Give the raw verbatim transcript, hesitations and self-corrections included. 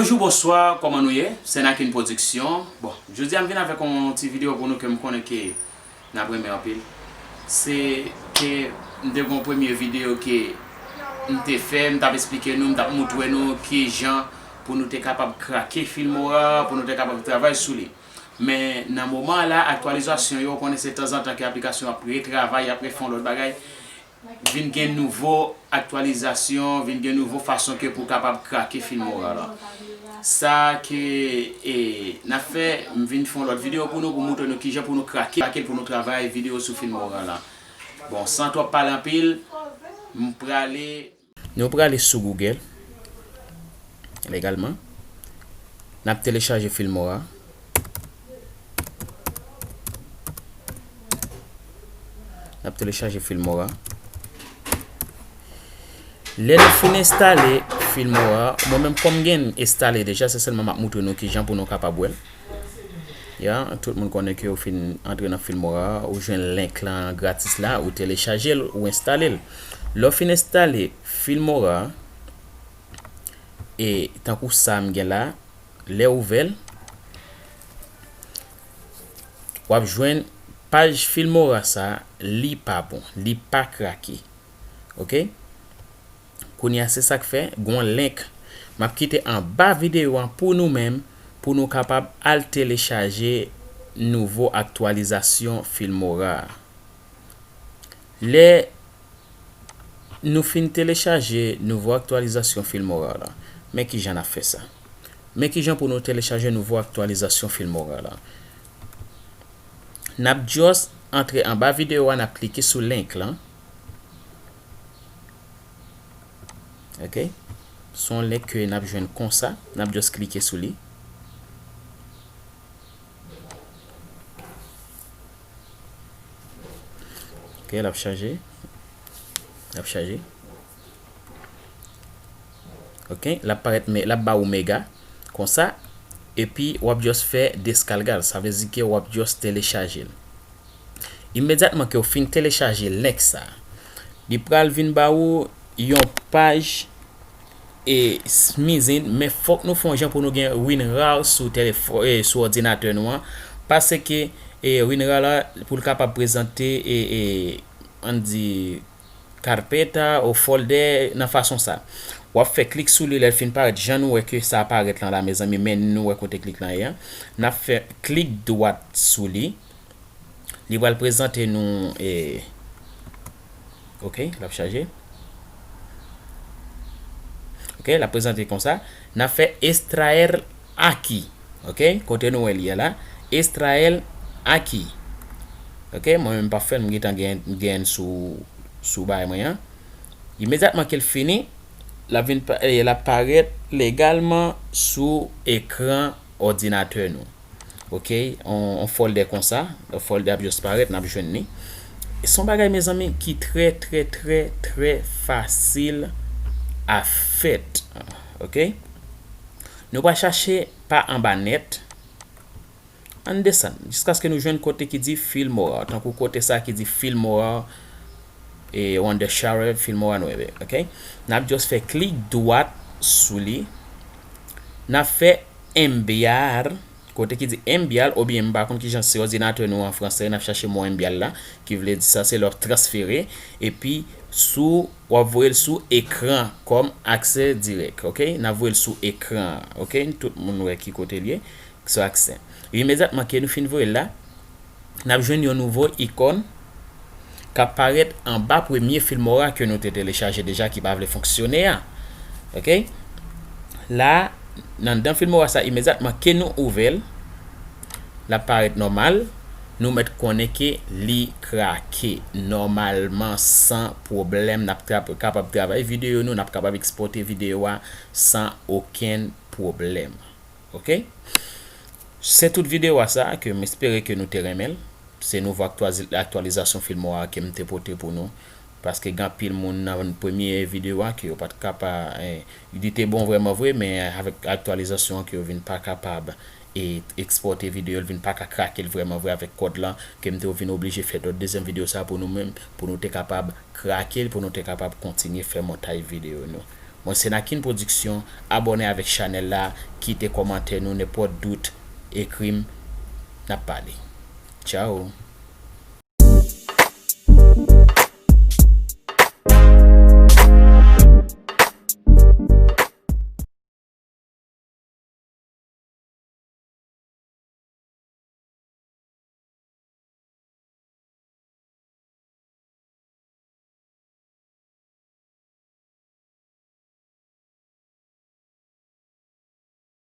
Bonjou, bonswa, kòman nou ye? Se Nakin Production. Bon, jodi a m vin avèk yon ti videyo pou nou ke m konnen ke n ap renmen anpil. Se ke m te gen yon premye videyo ke m te fè, m t ap esplike nou, m t ap moutre nou kijan pou nou te kapab krake Filmora, pou nou te kapab travay sou li. Men nan moman la, aktyalizasyon yo, ou konnen se tanzantan ke aplikasyon ap retravay, ap refè yon lòt bagay. Vin gen nouvo aktyalizasyon, vin gen nouvo fason ke pou kapab krake Filmora la. Sa ke, e, n ap fè, m vin fè yon lòt videyo pou nou, pou moutre nou kijan pou nou krake, krake pou nou travay videyo sou Filmora la. Bon, san twòp pale anpil, m prale. Nou prale sou Google, legalman. N ap telechaje Filmora. N ap telechaje Filmora. Lè nou fin enstale Filmora, mwen menm kòm gen enstale deja, se sèlman m ap moutre nou kijan pou nou kapab wè l. Ya, tout moun konnen ke ou fin antre nan Filmora, ou jwenn link lan gratis la, ou telechaje l, ou enstale l. Lè w fin enstale Filmora, e tankou sa m gen la, lè w ouvè l, w ap jwenn paj Filmora sa, li pa bon, li pa krake. Oke? Kounye a, se sa k fè, gon link m ap kite anba videyo an pou nou menm, pou nou kapab al telechaje nouvo aktyalizasyon Filmora a. Lè nou fin telechaje nouvo aktyalizasyon Filmora la, men kijan n ap fè sa. Men kijan pou nou telechaje nouvo aktyalizasyon Filmora la. N ap just antre anba videyo a, n ap klike sou link lan. Oke? Se yon link ke n ap jwenn konsa. N ap just klike sou li. Oke, l ap chaje. L ap chaje. Oke, l ap parèt, men l ap ba ou mega konsa. Epi w ap just fè deskalga l. Sa vle di ke w ap just telechaje l. Imedyatman ke w fin telechaje link sa, li pral vin ba ou yon paj e smizin, men fòk nou fè yon jan pou nou gen WinRAR sou telefò-, e, sou òdinatè nou an, paske, e, WinRAR la, pou l kapab prezante, e, e, ann di, carpeta ou folder nan fason sa. W ap fè klik sou li, lè l fin parèt, jan nou wè ke sa parèt lan la, mezanmi, men nou wè kote klik lan ye a. N ap fè klik dwat sou li. Li pral prezante nou, e, oke, l ap chaje. Oke, l ap prezante konsa. N ap fè extraer aquí. Oke, kote nou wè li a la. Extraer aquí. Oke, mwen menm m p ap fè l, m gentan gen, gen sou, sou bagay mwen an. Imedyatman ke l fini, l ap vin pa-, e, l ap parèt legalman sou ekran òdinatè nou. Oke, on, on folder konsa, on folder ap just parèt, n ap jwenn li. Se yon bagay, mezanmi, ki trè, trè, trè, trè fasil a fèt. Oke? Nou pral chache pa anba nèt. Ann desann, jiskaske nou jwenn kote ki di Filmora, tankou kote sa ki di Filmora, e, Wondershare, Filmora Nueve, oke? N ap just fè klik dwat sou li. N ap fè enviar, kote ki di enviar, oubyen m pa konn kijan se òdinatè nou an fransè, n ap chache mo enviar la, ki vle di sa, se lè w ap transfere, epi sou, w ap voye l sou ekran kòm aksè dirèk, oke? N ap voye l sou ekran an, oke? Tout moun wè ki kote l ye, sou aksè. Imedyatman ke nou fin voye l la, n ap jwenn yon nouvo ikòn k ap parèt anba premye Filmora ke nou te telechaje deja ki pa vle fonksyone a. Oke? La, nan, anndan Filmora sa, imedyatman ke nou ouvè l, l ap parèt nòmal. Nou mèt konnen ke li krake nòmalman, san pwoblèm. N ap tra-, kapab travay videyo nou, n ap kapab ekspòte videyo a san okenn pwoblèm. Oke? Se tout videyo a sa ke m espere ke nou te renmen l. Se nouvo aktwazi-, aktyalizasyon Filmora ke m te pote pou nou. Paske gen anpil moun nan premye videyo a ke yo pa t ka pa, eh, li te bon vrèman vre, men avèk aktyalizasyon an ke yo vin pa kapab, e, ekspòte videyo, yo vin pa ka krake l vrèman vre avèk kòd lan, ke m te vin oblije fè dòt dezyèm videyo sa pou nou menm, pou nou te kapab krake l, pou nou te kapab kontinye fè montay videyo nou. Mwen se Nakin Production, abòne avèk chanèl la, kite kòmantè nou, nenpòt dout, ekri m, n ap pale. Tchao.